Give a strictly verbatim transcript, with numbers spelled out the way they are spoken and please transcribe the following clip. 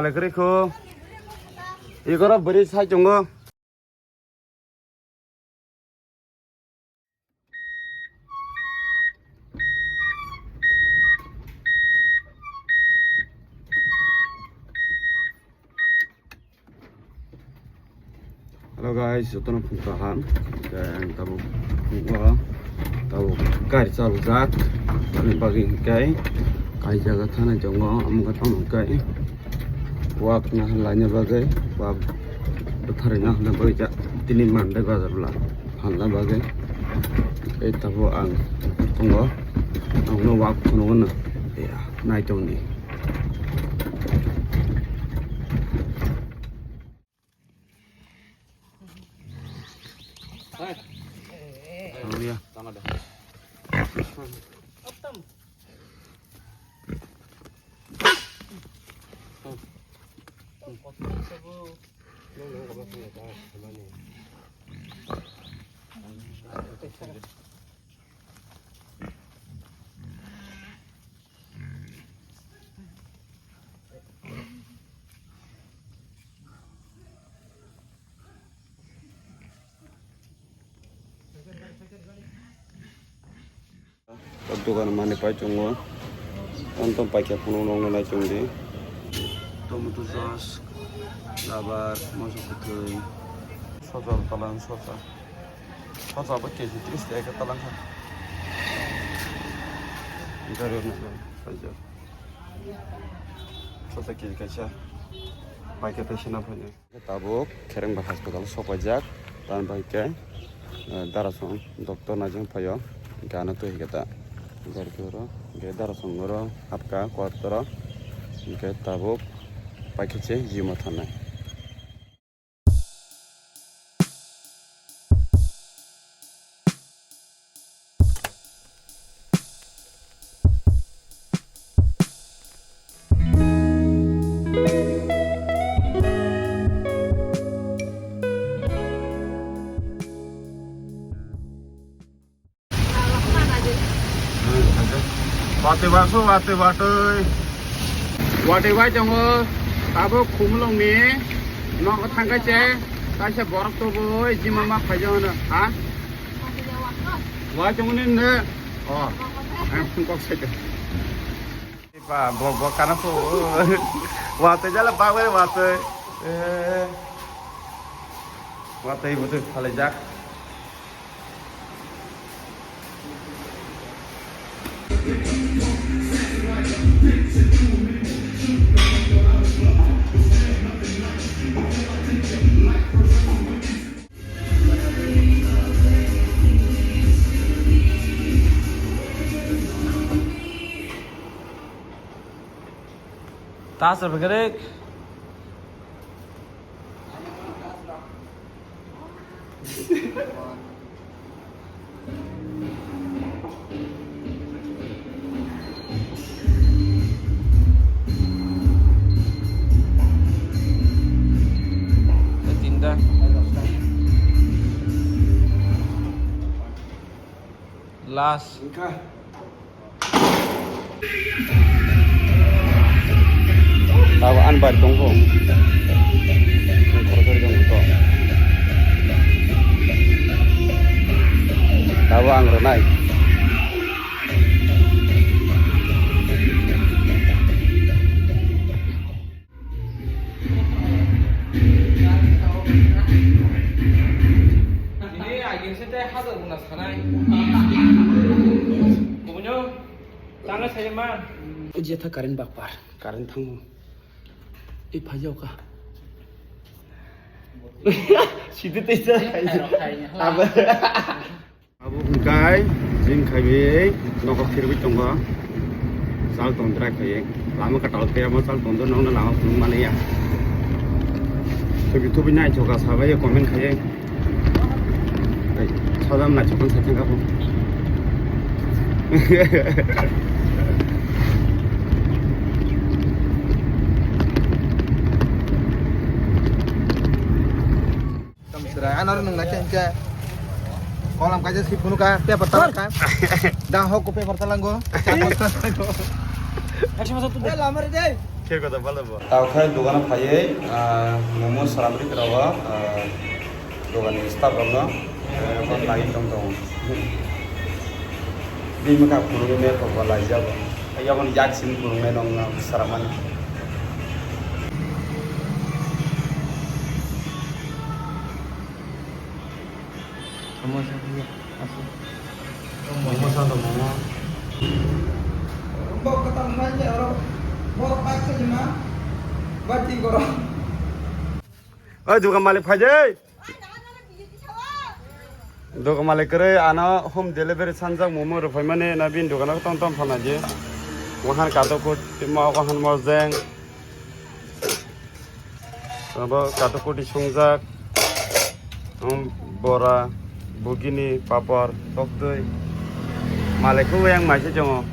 Alekri ko. Igoro beri sai chungo. Hello guys, jotono phung kaham. Khe ang tabuk phungo, tabuk gari chalujak. Ani bagwi hwnkhe kai jaga thana jongo, amokhe tamo hwnkhe wak nahal laina bagwi, wak bwtharwi nahal bagwi ja, tini Monday bazar bwla phalna bagwi. Khe tabuk ang phungo, ang no wak phunugano, ya, naitongni. Dogan mani pai chungo. Ang tong paikha phunukno nai chungdi. Tomato sauce, labar, moso kwthwi. Soja talang soja. Soja bo K G tris taka talang kha. Gari rok nai paijak. Soja K G kaisa. Paikha tei sina phainai. Tabuk Kherengba hospital sokpaijak, tamoni bai khe, eh, darasong doctor naijak phaio, hwnkhe ano twi hwnkhe ta gari khe oro, hwnkhe darasong oro hapkha quarter o, hwnkhe tabuk paikhe se jima thanai. Watwi baso, watwi watwi. Watwi bai tongo. Abo Khumulwngni nogo thangkha se, kaisa borok toboi jima ma phaijak hwno. Ha? Wa chong ni ne. Oh. Ang kok se. Ba, bo, bo, kana po. Wa te jala ba, wa te. Eh. Wa te, wa te, phale jak. Tas rw bekerek. Tinta. Last. Abo ani bari tongkho. Khoroksa ri tongkho to. Abo ang rwnai. Ini agin se tei hajar guna sanai. Kubunyo, tanga saya man. Jetha current bakpar, current thango. I phaijao ka. Sidi tei sa. Abo. Abo hwnkhe jing khaiwi nogo phirwi tongo. Chal tongdra khaiwi. Lama kwtal khe omo chal tongdo nokno lama phunuk maliya. Thubi thubi naithoka sabai comment khaiwi. Ai, sajam naithokma saithang kha bo. Tamo chwrai, ano oro nwng naikhe hinkhe kolam kaisa si phunukha, paper talangkha. Da hokko paper talango. Eh, lama re de. Tao khai dogano phaiwi, ah, momo sramri kwrao, ah, dogani staff rokno, eh, bo nai tong tongo. Bini mwkhang phunuknai kok bo laijago. Yaboni yak simi phunuknai nokno sramani. Momo sa tong momo. Bok kwtal hai je aro bok paisa jema bati goro. Oi, dukan malik phai de. Dukan malik kwrwi ano home delivery sanjak momo rwphaimani na bini dukano tong tong phalnai je. Wahan katok kut timo wahan mojeng. Abo katok kuti sungjak, um, bora, bugini, papor, tokdui. Malai khe yang maise jongo.